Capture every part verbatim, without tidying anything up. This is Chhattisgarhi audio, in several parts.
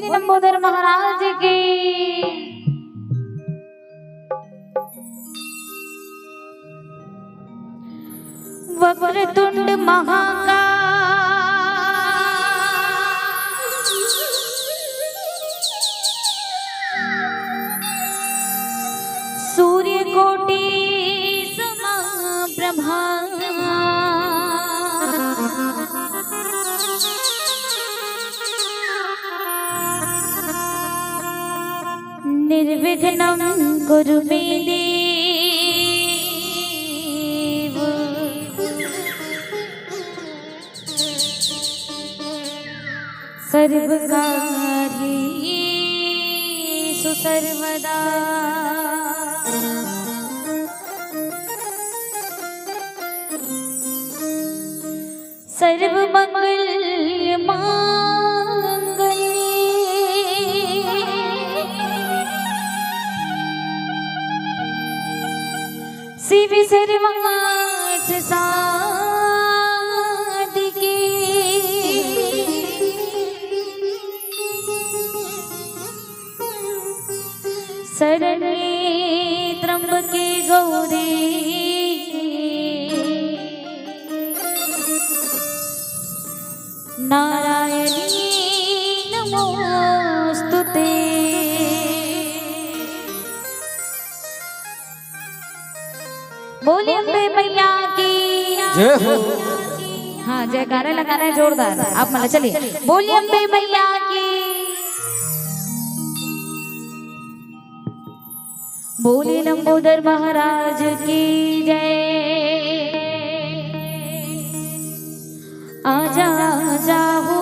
लंबोदर महाराज की। वक्रतुंड महाकाय, सूर्यकोटि समप्रभा। निर्विघ्नं कुरु मे देव, सर्वकार्येषु सर्वदा। सर्वमंगल मांगल्ये, शिवे सर्वार्थ साधिके। शरण्ये त्र्यंबके गौरी नारायणी नमोस्तुते। बोलिए अम्बे मैया की। जय हो। हाँ, जयकारा लगाना है जोरदार। आप मला चलिए, बोलिए अम्बे मैया की। बोले लंबोदर महाराज की जय। आजा, आजा हो,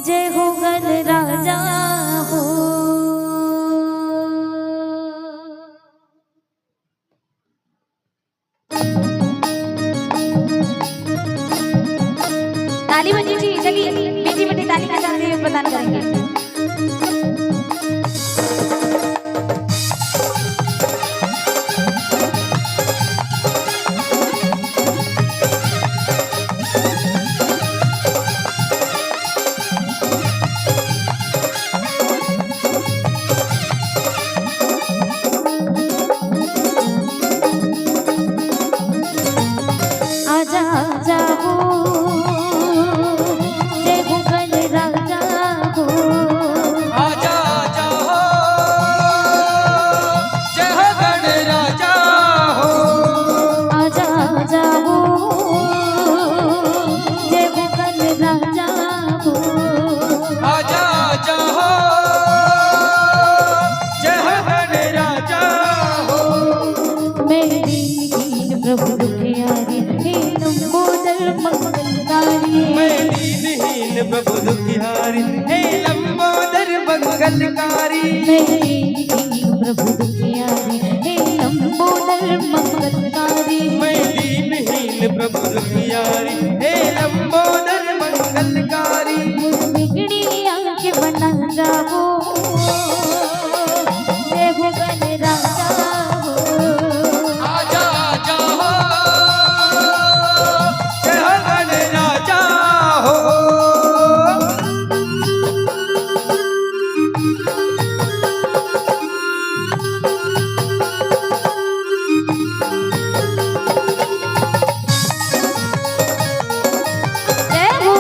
जय हो गण राजा हो। ताली बजी जी, चलिए, मीठी मीठी ताली के साथ ये प्रदान करेंगे। आजा, आजा हो, जय हो गण राजा हो। आजा, आजा हो, जय हो गण राजा हो। आजा, आजा हो, जय हो गण राजा हो। आजा, आजा हो, जय हो गण राजा हो। मैं दीन प्रभु दुखियारी, हे लंबोदर मंगलकारी। मैं दीनहीन प्रभु दुखियारी, हे लंबोदर मंगलकारी। मैं दीनहीन प्रभु दुखियारी, हे लंबोदर मंगलकारी। मैं दीनहीन प्रभु दुखियारी, हे लंबोदर मंगलकारी। मुझ बिगड़ी आंखें बना जाओ, जय हो गण राजा हो। आजा, आजा हो, जय हो गण राजा हो। जय हो।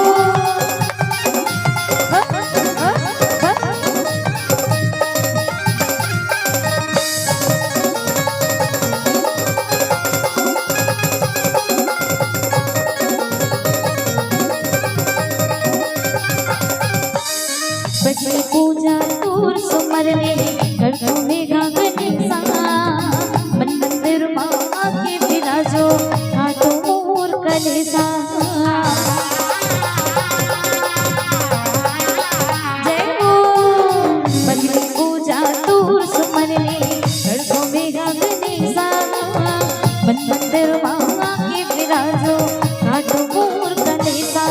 बजरंग पूजा तोर सुमर ले, कर दो मेघा गणेशा। मन मंदिर मा आके विराजो, काटो मोर कलेसा। जय हो। बजरंग पूजा तोर सुमर ले, कर दो मेघा गणेशा। मन मंदिर मा आके विराजो, काटो मोर कलेसा।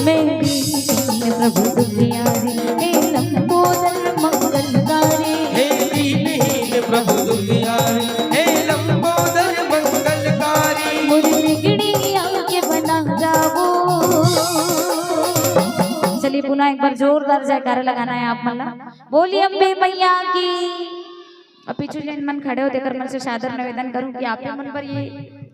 मैं दीन प्रभु दुखियारी, हे लंबोदर मंगलकारी। हे दीनहीन प्रभु दुखियारी, हे लंबोदर मंगलकारी। मोर बिगड़ी आंखें बना जाओ, पुनः एक बार जोरदार जयकारा लगाना है आप मन ला। बोलिए अम्बे मैया की। अब पीछू जेन मन खड़े हो, तेकर मन से सादर निवेदन करूं कि आप मन बर ये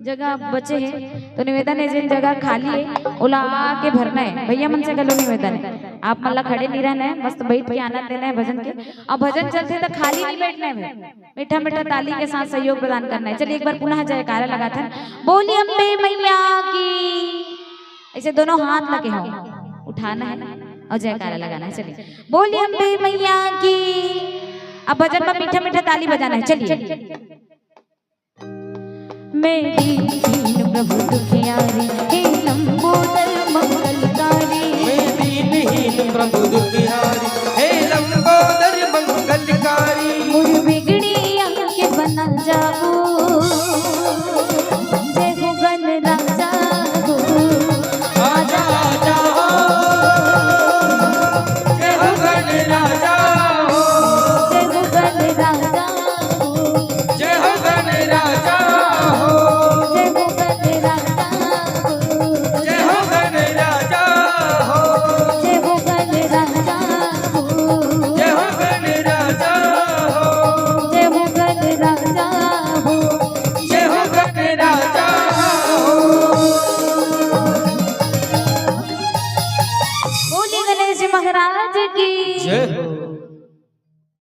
जगह बचे हे, तो निवेदन है, जेन जगह खाली है, ओला आके भरना है। भैया मन से घलो निवेदन है, आप मन ला खड़े नहीं रहना है, मस्त बैठ के आनंद लेना है भजन के। अब भजन चलथे तो खाली नहीं बैठना है भाई, मीठा मीठा ताली के साथ सहयोग प्रदान करना है। चलिए, एक बार पुनः जयकारा लगाथन, बोलिए अम्बे मैया की। ऐसे दोनों हाथ लगे हो, उठाना है और जयकारा लगाना है। चलिए, बोलिए अम्बे मैया की। अब भजन में मीठा मीठा ताली बजाना है। चलिए। मैं दीनहीन प्रभु दुखियारी, हे लंबोदर मंगलकारी। मैं दीनहीन प्रभु दुखियारी, हे लंबोदर मंगलकारी। मोर बिगड़ी अंग के बना जाबू,